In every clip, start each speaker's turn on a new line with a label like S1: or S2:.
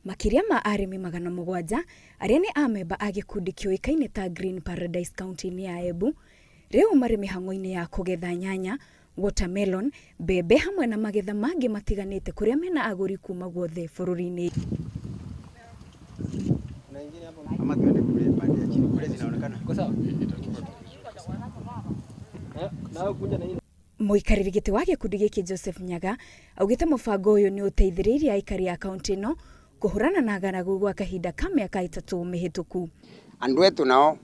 S1: Makĩria ma arĩmi 700 arĩa nĩ amemba a gĩkundi kĩũĩkaine ta Green Paradise kaunti-inĩ ya Embu rĩu marĩ mĩhang'o-inĩ ya kũgetha nyanya, watermelon, mbembe hamwe na magetha mangĩ matiganĩte kũrĩa mena agũri kuma guothe bũrũri-inĩ. Mũikarĩri gĩtĩ wa gĩkundi gĩkĩ Joseph Nyaga augĩte mũbango ũyũ nĩ ũteithĩrĩirie aikari a kaunti ĩno kũhũrana na ng'aragu gwa kahinda ka mĩaka 3 mĩhĩtũku.
S2: Andũ etu nao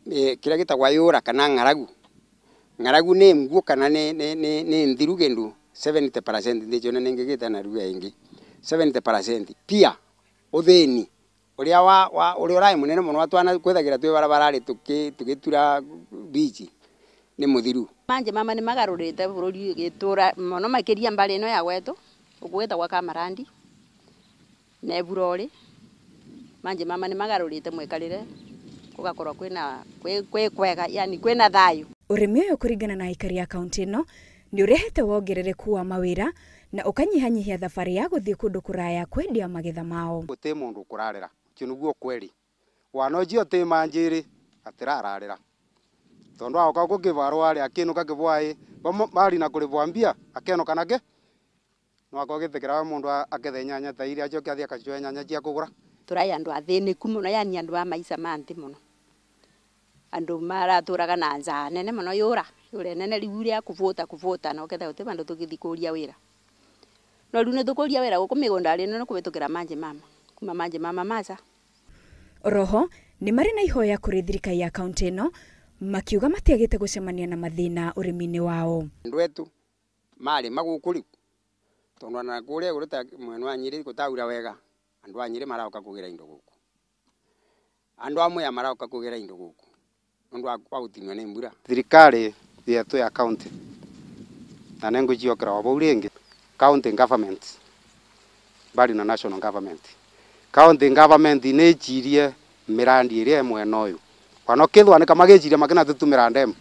S2: kĩrĩa gĩtagwa yũra kana ng'aragu, ng'aragu nĩ nguo kana nĩ nthiru kĩndũ 70% ndĩchona nĩngĩgĩte na lugha ĩngĩ 70%. Pia ũthĩni ũrĩa wa ũrĩa ũraĩ mũnene mũno twana kwethagira twĩ barabararĩ tũgĩtura bici nĩ mũthiru.
S3: Manje mama nĩ magarũrĩte bũrũri gĩtũra mũno makĩria mbarĩ ĩno ya gwetũ ũgwĩtagwo Kamarandi na Eburori. Manje mama nĩ magarũrĩte mwikarĩre gũgakorwo kwĩna kwĩ kwega, yani kwĩna thayũ.
S1: Ũrĩmi ũyũ kũringana na aikari a kaunti ĩno nĩ ũrehete wongerereku wa mawĩra na ũkanyihanyihia thabarĩ ya gũthiĩ kũndũ kũraya kwendia magetha mao.
S2: Gũtĩ mũndũ ũkũrarĩra ũcio nĩguo kweri wanojio tĩ manjĩrĩ atirararĩra tondu agoka gũkĩbarwo arĩ akĩnũka kĩbwaĩ mari na kũrĩbwa mbia akenoka nake no akorwo gĩtĩkĩra mũndũ akethe nyanya ta iria acoke athiĩ akacioe nyanya cia kũgũra.
S3: Tũrai andũ athĩnĩku mũno, yani andũ a maica ma nthĩ mũno, andũ maratũraga na njaa nene mũno, yũra yũra nene rĩu rĩa kũbũta kũbũta na ũketha gũtĩ bandũ tũgĩthiĩ kũria wĩra, no rĩu nĩ tũkũria wĩra gũkũ mĩgũnda ĩno nĩ kũhĩtũkĩra manje mama kuma manje mama maca.
S1: Oroho nĩ marĩ na ihoya kũrĩ thirikari ya kaunti ĩno makiuga matiagĩte gũcemania na mathĩna ũrĩmi-inĩ wao.
S2: Andũ etu marĩ magũkũ rĩu tondũ ona kũrĩa igũrũ ta mwena wa Nyĩrĩ gũtaura wega, andũ a Nyĩrĩ maroka kũgĩra indo gũkũ, andũ a Mwea maroka kũgĩra indo gũkũ nĩũndũ wa gũtinio nĩ mbura. Thirikari yetu ya kaunti na nĩngũciokera o bau rĩngĩ, county government bari na national government, county government nĩĩcirie mĩrandi ĩrĩa ĩ mwena ũyũ ona kĩthwa nĩ kamagĩciria makĩna tũtumĩra ndemu.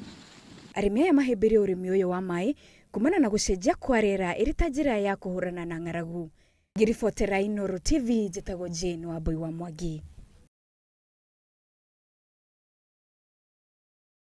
S1: Arĩmi aya mahĩmbĩirie ũrĩmi ũyũ wa maĩ kumana na gũcenjia kwa rĩera ĩrĩ ta njĩra ya kũhũrana na ng'aragu. Ngĩribotera Inooro TV, njĩtagwo Jane Wambui wa Mwangi.